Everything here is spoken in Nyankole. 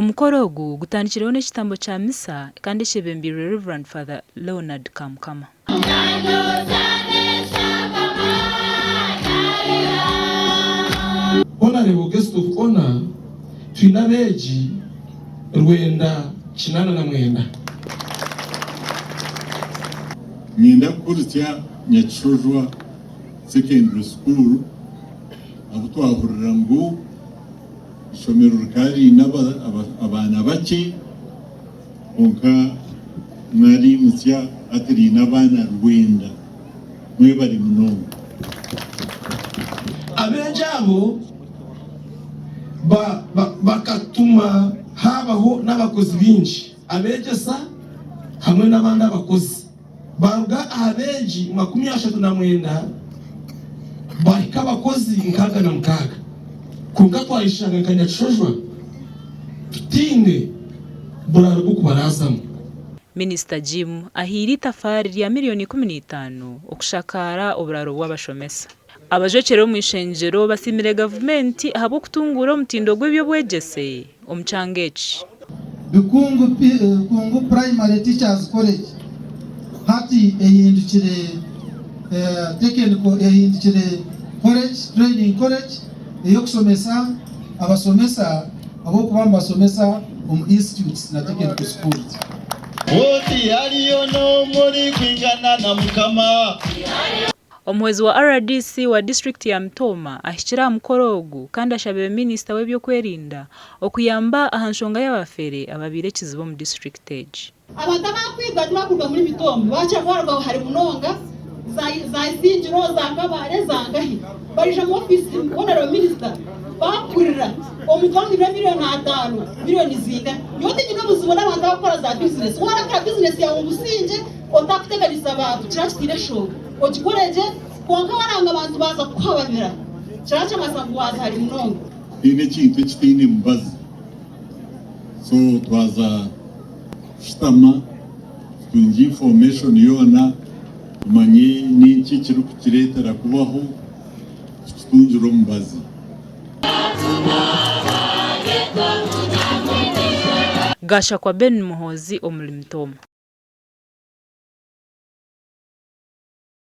Omukoro ogu gutandikireho n'ekitambo kya misa kandi ekyebembeirwe Rev. Father Leonard Kamukama. Honourable Guest of Honour, twine abeegi 989. Niinyenda kukurutsya Nyakishojwa Secondary School ahu twahurira ngu Eishomero rikaba riine abaana bakye kwonka mwariimutsya hati riine abaana rwenda. Mwebare munonga. Abeegi abo bakatuma haabaho n'abakozi baingi, abeegyesa hamwe n'abandi abakozi. Baaruga aha beegi 39 baahika abakozi 66. Kwonka twayeshanga nka Nyakishojwa tutaine buraaro bw'okubaraazamu. Minisita Jim ahaire eitafaari rya miriyoni 15 okushakaara oburaaro bw'abashomesa. Abajwekyera omu ishengyero basiimire gavumenti ahabw'okutunguura omutindo gw'eby'obwegyese omu kyanga eki. Bikungu Bikungu Primary Teachers College hati ehindukire Technical ehindukire College, Training College ey'okushomesa abashomesa ab'okuba nibashomesa omu institutes na technical schools. Oti hariyo n'omwe orikwingana na Mukama? Omuhwezi wa rdc wa disiturikiti ya Mitooma ahikire aha mukoro ogu kandi ashabire minisita w'eby'okwerinda okuyamba aha nshonga y'abafeere ababaire ekizibu omu disiturikiti egi. Abantu abakwibwa tibakuruga muri Mitooma, bakira kuba baruga hare munonga za Isingiro, za Kabale, za nkahi. Baija omu ofiisi Honourable Minister bakurira omuntu bamwibire miriyoni ataano, miriyoni zingahi. Nyowe tinyine obuzibu n'abantu abakukora za bizinesi, warakora bizinesi yaawe omu busingye, Otakuteganisa bantu kiraba kitaine nshonga, ogikore gye, kwonka waranga abantu baaza kukuhababira, kiraba kyamanyisa ngu waaza hare munonga. Tihaine ekintu ekitaine mubazi so twaza kushutama tutungye information yoona tumanye n'enki ekirikukireetera kubaho tukitungire omubazi. Gashakwa Ben Muhoozi omuri Mitooma.